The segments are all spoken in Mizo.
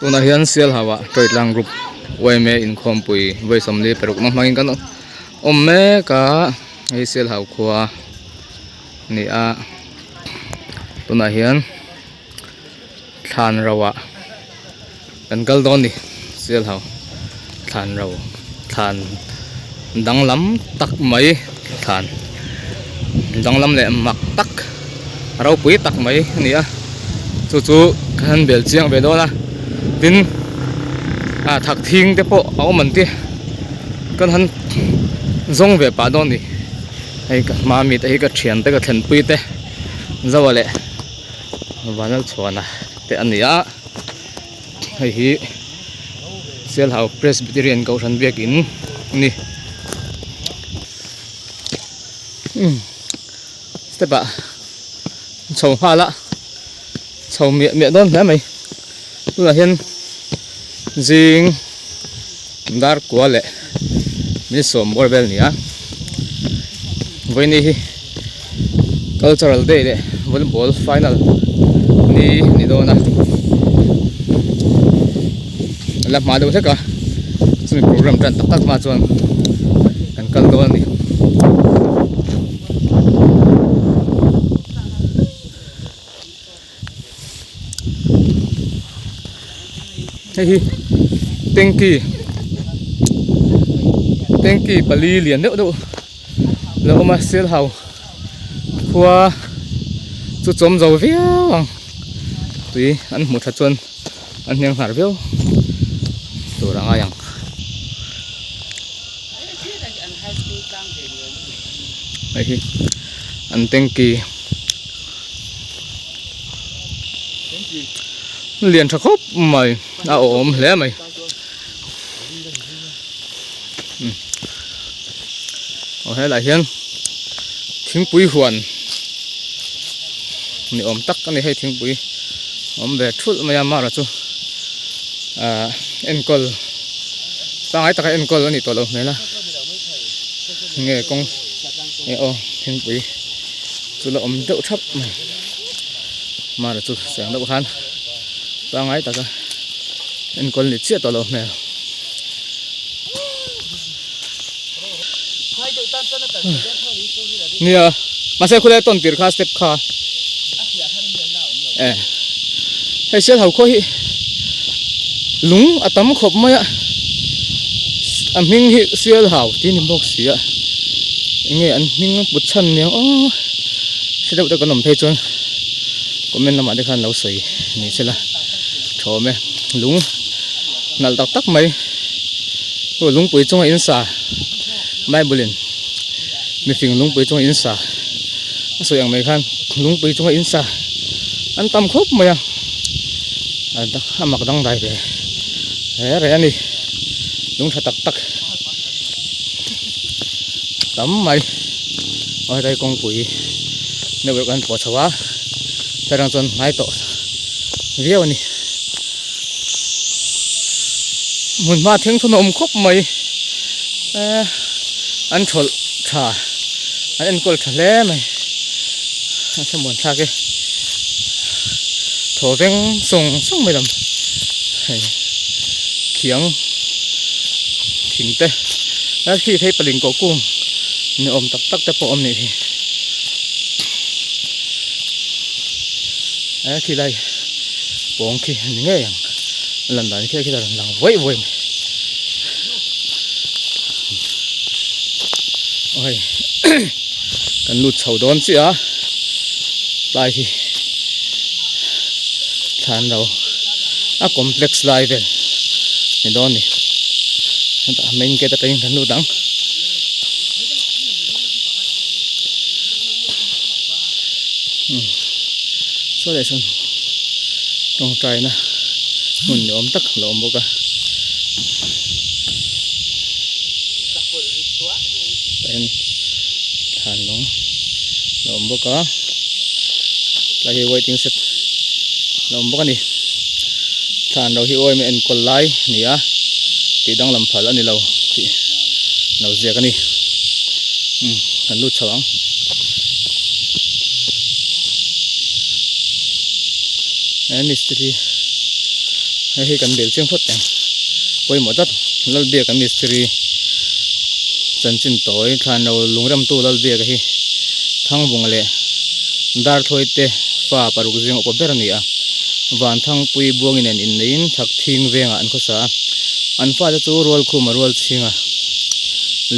Tunah hian Sialhau ah Tawitlang Group yma inkhawmpui vawi 46 na hmangin kan awm mek a hei Sialhau khua a ni a tunah hian thlan ro ah kan kal dawn a ni Sialhau thlan ro thlan danglam tak mai thlan danglam leh mak tak ropui tak mai a ni a chu chu ka han bel chiang ve dawn a tin ah thak thing te pawh a awm an ti kan han zawng ve pah dawn a ni hei ka hma mi te hi ka thian te ka thlenpui te Zoa leh Vanlalchhuana te a ni a hei hi Sialhau Presbyterian Kohhran biakin a ni umm step ah chho nghal a chho miah miah dawn hle mai tunah hian zing dar kua leh min sawm bawr vel a ni a vawiini hi cultural day leh volleyball final ni a ni dawn a la hma deuh hlek a chumi program tan tak tak hma chuan kan kal dawn a ni. Hei hi tanky tanky pali lian deuh deuh lo awm a Sialhau khua chu chawm zo viau ang tui an hmuh that chuan an hniang hnar viau tur a ngai ang. Hei hi an tanky. Lian tha khawp mai a awm hle mai aw helaiah hian thingpui huan ni awm tak a ni hei thingpui awm ve thulh mai a mara chu ahh enkawl pangai taka enkawl a nih tawh loh hmel a nge kawng eh aw thingpui. Chu la awm deuh thap mai mara chu cheng deuh khan pangai taka enkawl ni chiah tawh loh hmel. Nia mahse khulai tawn tir kha step kha eh hei sial ho khaw hi lung a tam khawp mai a a hming hi sial hau tih a ni bawk si a. Enge an hming a put chhan nia aw hre deuh te kan awm phei chuan comment lamah te khan lo sawi ni sela tha awm e lung nalh tak tak mai aw lungpui chunga in sa bible in mifing lungpui chunga in sa a sawi ang mai khan lungpui chunga in sa an tam khawp mai a a mak dangdai ve reng reng a ni lung tha tak tak. Tam mai aw hetlai kawngpui network an pawh chho a hetlai chuan hnai tawh viau a ni hmun hma thleng thun a awm khawp mai eh an thawlh tha an enkawl tha hle mai a thlamuan thlak e thaw veng sawng sawng mai lam hei khiang thing te a khi phei paling kawh kung ni awm tak tak te pawh a awm nih hi a khi lai pawng khi a ni ngei ang a lan dan khi a rawn lang vawi vawi mai aw hei kan lut chho dawn chiah a tlai hi thlan lo a complex lai vel ni dawn ni hetah main gate atangin kan lut ang umm saw leh sawn tawngtaina hmun ni awm tak a lo awm bawk a tah hian thlan lawng a lo awm bawk a tlai hi waiting shed a lo awm bawk a ni thlan lo hi awm enkawl lai a ni a tih danglam phal a ni lo tih a lo ziak a ni umm kan lut chho ang. He mistiri. Hei hi kan bel chiang phawt ang pawimawh tlat Lalbiaka mistiri chanchin tawi thlan lo lungremtu Lalbiaka hi Thangbunga leh Darthawi te fa paruk zing upa ber a ni a Vanthangpui Buangi nen inneiin Thakthing vengah an khawsa a an fate chu Rualkhuma Rualchhinga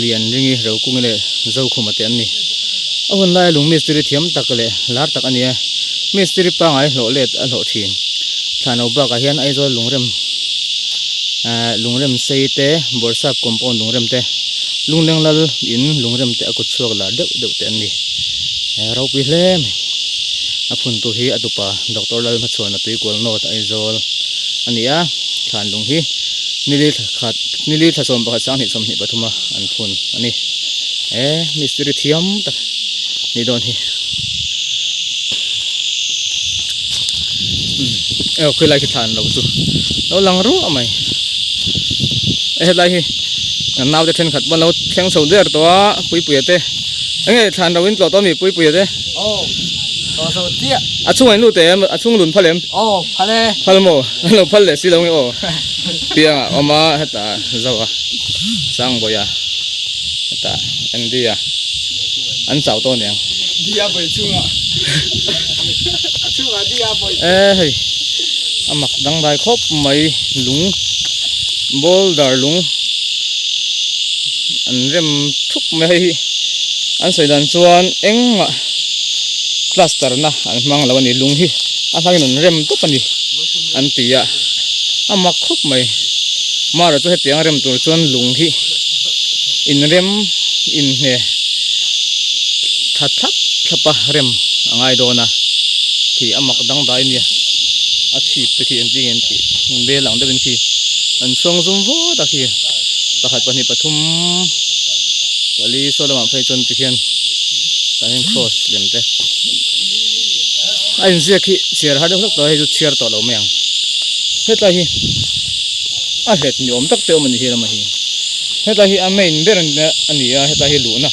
Lianringi Rokungi leh Zokhuma te an ni. A hun laia lung mistiri thiam tak leh lar tak a ni a, mistiri pangngai hlawh let a hlawh thin. Thlano bakah hian Aizawl lungrem eh lungrem sei te, Bawrhsap compound lungrem te, Lungleng lal in lungrem te a kut chhuak lar deuh deuh te an ni. Eh ropui hle mai. A phuntu hi a tupa Doctor Lalhmachhuana Tuikual North Aizawl a ni a, thlan lung hi nili thla khat nili thla 11 sanghnih 23 a an phun a ni. Eh mistiri thiam tak ni dawn hi eh khi lai khi thlan lo chu lo lang ruah mai eh helai hi kan naute thenkhat pawh an lo thleng chho der tawh a puipuia te enge thlan lo in tlawh tawh ami puipuia te aw tlawh chho chiah a chhungah in lut em a chhung lun phal em aw phal e phal maw an lo phal leh si lo nge aw piangah a awm a hetah zo a sangbawiha. Hetah Andy a an chau tawh aniang. Dia bawi chungah a chungah dia bawi. E hei a mak dangdai khawp mai lung boulder lung an rem thup mai hei hi an sawi dan chuan engmah plaster na an hmang lo a ni lung hi a hlangin an rem tawp a ni an ti a a mak khawp mai. Mara chu hetiang rem tur chuan lung hi inrem inhne tha thlap thlap a rem a ngai dawn a khi a mak dangdai nia a chhip te khi engtin nge an tih bel ang deuhin khi an chhuang zum vut a khi pakhat pahnih pathum pali saw lamah phei chuan tikhian tah hian cross lem te a inziak hi chhiar har deuh hlek tawh a hei chu chhiar tawh lo mai ang hetlai hi. A hlet ni awm tak te awm a ni hi lama hi hetlai hi a main ber a ni a hetlai hi luhna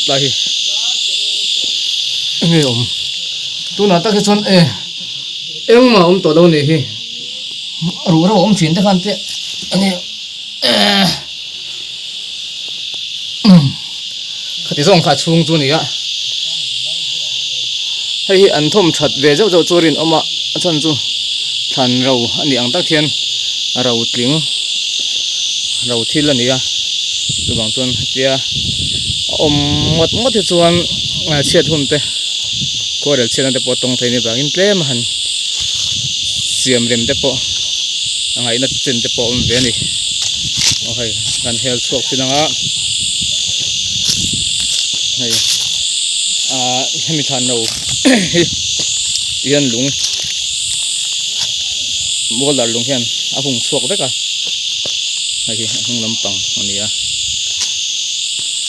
tlai hi enge awm tunah tak hi chuan e engmah a awm tawh lo a nih hi ruh reuh a awm thin te khan te enge eh khati zawng kha a chhung chu a ni a hei hi an thawm that ve zeuh zeuh chu a rinawm a a chhan chu thlan ro a nih ang tak hian ro tling ro thil a ni a chuvang chuan hetia a awm ngawt ngawt hi chuan chhiat hun te khuarel chhiatna te pawh a tawng thei a nih vangin tlem a han siam rem te pawh a ngaihna chen te pawh a awm ve a ni aw hei kan hel chhuak thin ang a hei ah hemi thlan lo hi hian lung boulder lung hian a hung chhuak vek a hei hi a hnung lampang a ni a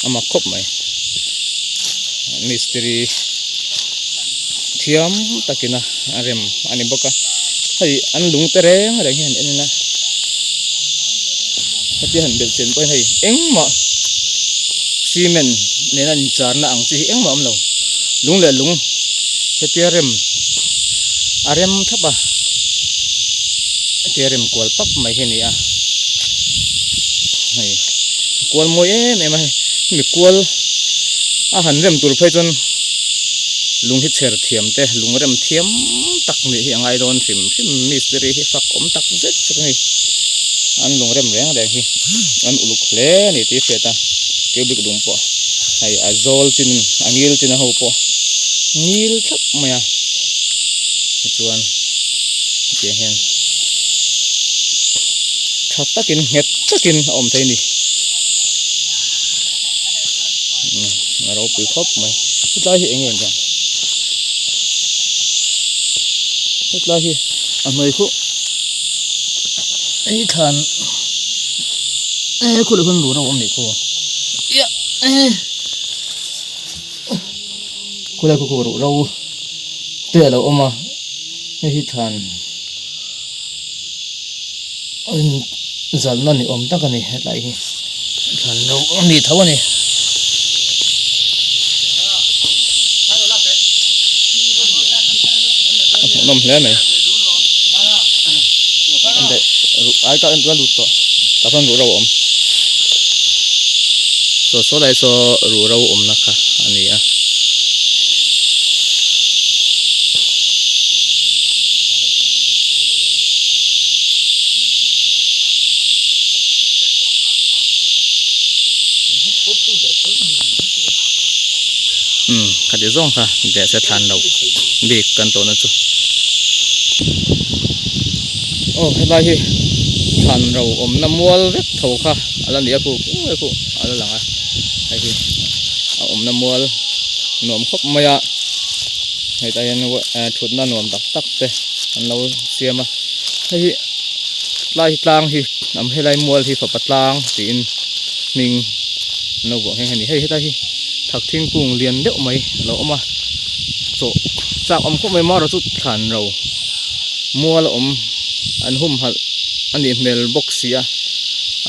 a mak khawp mai mistiri thiam takin a rem a ni bawk a hei an lung te reng reng hi han en ila hetia han belh chian pawhin hei engmah cement nena incharna ang chi hi engmah a awm lo lung leh lung hetia rem a rem thlap a hetia rem kual pap mai hi a ni a hei kual mawi em em a hei hemi kual a han rem tur phei chuan lung hi chher thiam te lung rem thiam tak nih hi a ngai dawn hrim hrim mistiri hi fak awm tak zet zet a ni an lung rem reng reng hi an uluk hle a ni tih hriat a cubic lung pawh hei a zawl chin a ngil chin a ho pawh ngil thlap mai a tichuan hetiang hian tha takin nghet takin a awm thei a ni a ropui khawp mai hetlai hi eng nge ni ang hetlai hi a hnuai khuh hei thlan eh khu leh khuan rur a awm nih khu ia eh khu lai khu khu ruh ro te a lo awm a hei hi thlan zalna ni awm tak a ni hetlai hi thlan ro a ni tho a ni. A hmuhnawm hle mai. Ai ka ka lut tawh tah khan ruhro a awm saw saw lai saw ruhro awmna kha a ni a. Umm khati zawng kha teh se thlan loh bik kan tawhna chu aw helai hi thlan ro awmna mual vek tho kha a la ni a khu khu a la lang a hei hi a awmna mual nuam khawp mai a hetah hian thutna nuam tak tak te an lo siam a hei hi tlai tlang hi helai mual hi fapa tlang tiin hming an lo vuah nghe nghe a ni hei hetlai hi thak thingkung lian deuh mai a lo awm a chawh chak awm khawp mai marawh chu thlan ro mual a awm an humhalh a nih hmel bawk si a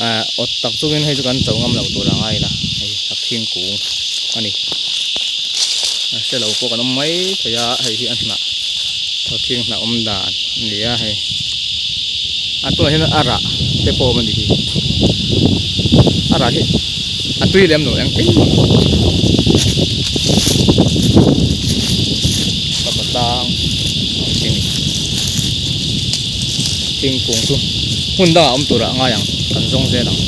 ah awt tak chungin hei chu kan cho ngam lo tur a ngai ila hei thak thingkung a ni a hre lo pawh kan awm mai thei a hei hi a hnah thak thing hnah awm dan a ni a hei a tunah hian a rah te pawh a awm a ni hi a rah hi a tui lem lo engtin ka tlang ang thingkung chu hmun dangah awm turah a ngai ang kan zawng zel ang.